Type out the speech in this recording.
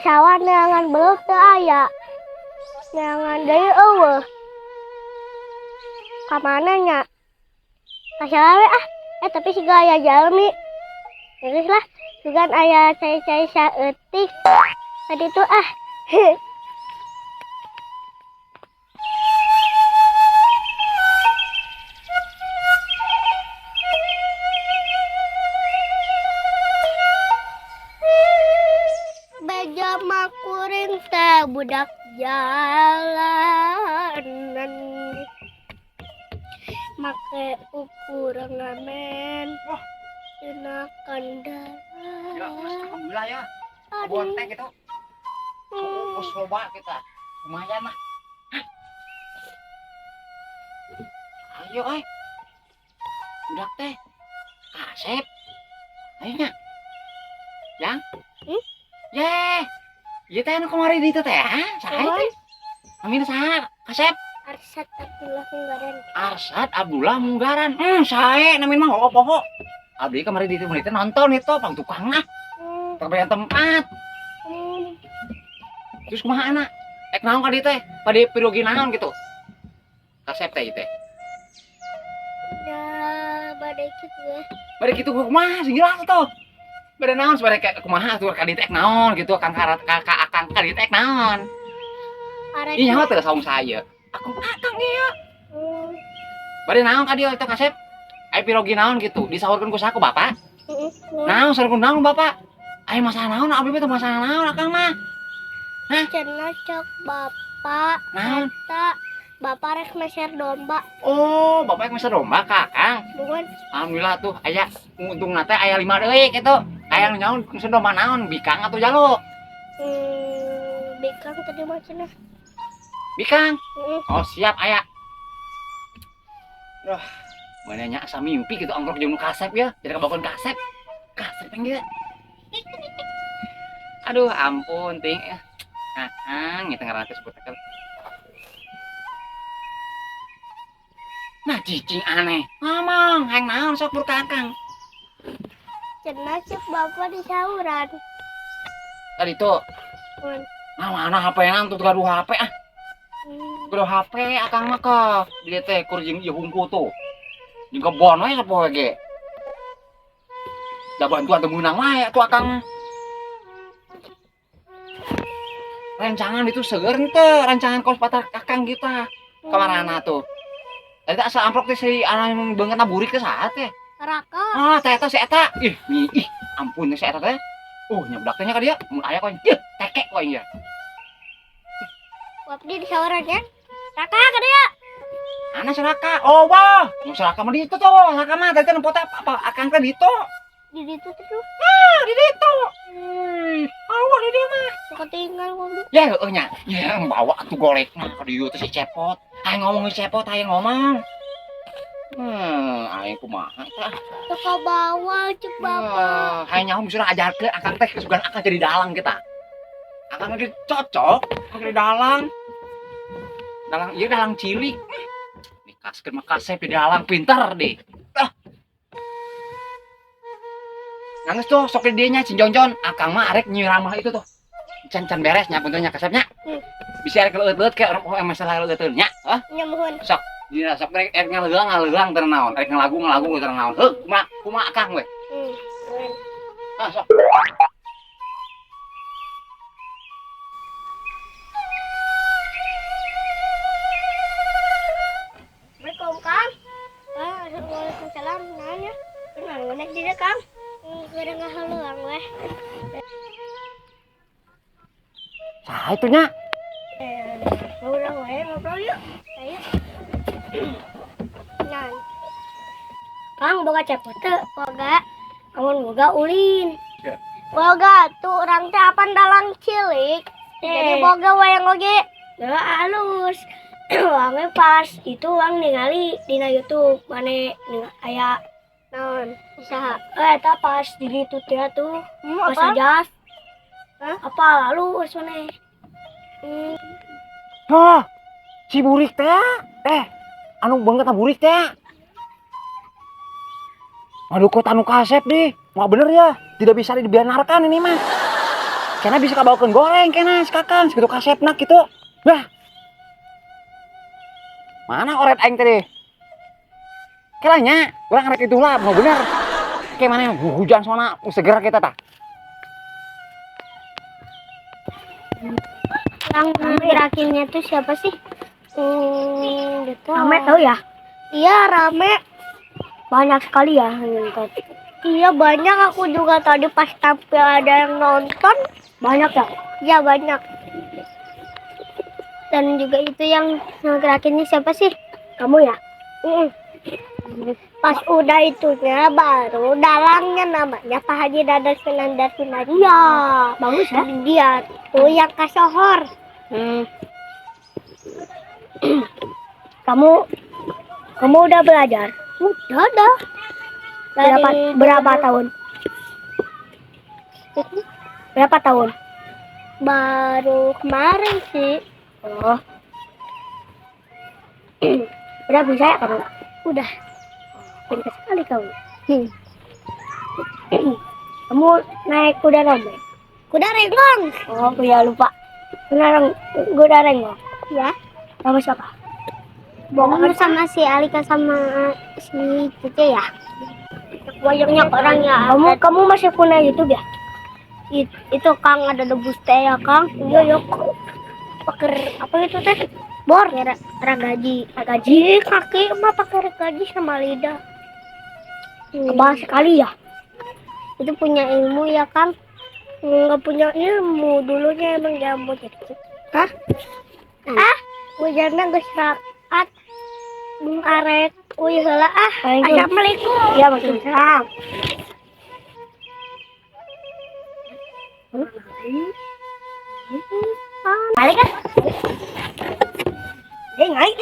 sawah neangan beuleuh teu aya. Neangan deui euweuh. Ka mana nya? Ka we ah. Eh, tapi siga aya jalmi. Geus lah, sugan aya cai-cai saeutik. Tadi tuh ah. Beja mah kuring teh budak jalanan. Make ukuran ngamen. Wah. Dina kendaraan. Ya, alhamdulillah ya. Bonteng gitu. Terus loba kita. Lumayan lah. Hah? Ayo, ay. Budak teh. Kasep. Ayo nya. Yang? Hmm? Ye. Ieu teh anu kamari di teh, ha? Saha teh? Namina saha? Kasep. Arsad Abdullah Munggaran. Arsad Abdullah Munggaran. Sae namina mah poho poho. Abdi kamari di teh nonton itu pang tukangna. Kebayang tempat. Terus kumaha anak? Ek naon ka dieu teh? Bade pirogi naon gitu? Kasep teh ieu teh. Ya, bade kitu we. Bade kitu kumaha sing jelas tuh. Bade naon bade ka kumaha atuh ka dieu teh ek naon gitu akang ka ka akang ka dieu teh ek naon. Arek. Ih nyaho teh saung saya. Akang akang ieu. Bade naon ka dieu teh kasep? Aya pirogi naon gitu? Disaurkeun ku saha ku bapak? Heeh. Naon saurkeun naon bapak? Aya masalah naon abdi mah teh masalah naon akang mah? Hah? Cenah cok bapak. Naon? Eta bapak rek meser domba. Oh, bapak rek meser domba ka akang. Bukan. Alhamdulillah tuh aya untungna teh aya 5 deui kitu. Aya nu nyaon meser domba naon? Bikang atau jalo? Bikang tadi mah cenah. Bikang? Heeh. Oh, siap aya. Duh, mana nya asa mimpi gitu ongkrok jeung nu kasep ya. Jadi kabagoan kasep. Kasep yang dia. Aduh, ampun ting. Akang, itu ngaranna teh sebut teh. Nah, cicing aneh. Ngomong, hayang naon sok bur ka akang. Cenah cek bapak di sauran. Tadi tuh. Mun. Nah, mana HP na tuh gaduh HP ah. Gaduh HP akang mah ka. Dia teh kur jeung ieu hungku tuh. Jeung kebon we sapoe ge. Da bantuan teu meunang wae atuh akang mah. Rencangan itu seueur henteu, rancangan kos patar akang kita. Kamarana tuh. Tadi teh asa amplok teh si anu beungeutna burik teh saha teh? Raka. Ah, teh eta si eta. Ih, mi, ih, ampun si eta teh. Oh, nya budak teh nya ka dieu. Mun aya koin, ih, tekek koin ya. Wapdi di sauran ya. Raka ka dieu. Ana si Raka. Oh, wah. Nu si Raka mah di ditu tuh. Raka mah tadi teh nempo teh apa akang teh di ditu. Di ditu tuh. Ah, di ditu. Awah di dieu mah. Ketinggalan wapdi. Ya heueuh nya. Ya bawa atuh golekna ka dieu teh si Cepot. Aing ngomong si Cepot, aing ngomong. Aing kumaha teh? Teu kabawa cek bapak. Hayang nyaho misalnya ajarkeun akang teh sugan akang jadi dalang kita. Akang lagi cocok, akang jadi dalang. Dalang ieu dalang cilik. Nikaskeun mah kasep di dalang pinter deh. Ah. Nangis tuh sok di dieu nya Cinjonjon, akang mah arek nyiramah itu tuh. Can-can beres nya punten nya kasepnya. Bisa arek leueut-leueut ke orang masalah leueut nya. Hah? Nya muhun. Sok. Dina sok rek ngaleuang ngaleuang teu naon, rek ngalagu ngalagu teu naon. Heuh, kumaha kumaha akang we. Ah, sok. Assalamualaikum, Kang. Waalaikumsalam. Nanya. Kenal nek di Kang? Keur ngahaluang weh. Saha itu nya? Ngobrol we, ngobrol yuk. Ayo. Nah. Kang boga cepot teu? Boga. Amun boga ulin. Ya. Boga tuh urang teh apan dalang cilik. Jadi boga wayang oge. Ya halus. Uangnya pas itu uang ningali dina YouTube mane aya naon usaha. Eta pas di ditu teh tuh. Pas Apa? aja. Hah? Apa halus mane? Hah, si burik teh. Anu banget burik teh. Aduh kok anu kasep deh. Nggak bener ya. Tidak bisa dibenarkan ini mah. Kena bisa kabawakeun goreng kena si Kakang, segitu kasepna kitu. Bah. Mana oret aing tadi? Kelanya, urang rek itu lah, mau bener. Kayak mana hujan sona segera kita tah. Yang gerakinnya tuh siapa sih? Gitu. Rame tahu ya? Iya, rame. Banyak sekali ya yang nonton. Iya, banyak. Aku juga tadi pas tampil ada yang nonton. Banyak ya? Iya, banyak. Dan juga itu yang ngegerakinnya siapa sih? Kamu ya? Mm. Pas udah itunya baru dalangnya namanya Pak Haji Dadan Sunandar Sunaryo. Iya. Bagus ya? Dia tuh yang kasohor. Kamu kamu udah belajar? Udah dah. Berapa Dari berapa tahun? Berapa tahun? Baru kemarin sih. Oh. Udah bisa ya kamu? Udah. Pintar sekali kamu. Kamu naik kuda rombeng? Kuda renggong. Oh, ya lupa. Kuda renggong. Ya. Sama siapa? Kamu sama si Alika sama si Cece ya? Banyak orang ya. Kamu masih punya YouTube ya? Itu Kang ada debus teh ya Kang. Iya ya. Pakai apa itu teh? Bor. Ragaji. Ragaji kaki mah pakai ragaji sama lidah. Kebal sekali ya. Itu punya ilmu ya Kang? Nggak punya ilmu dulunya emang jamu jadi. Hah? Ah, hujannya geus rakat. Bung arek uy heula ah. Assalamualaikum. Iya, waalaikumsalam. Balik kan? Eh, naik.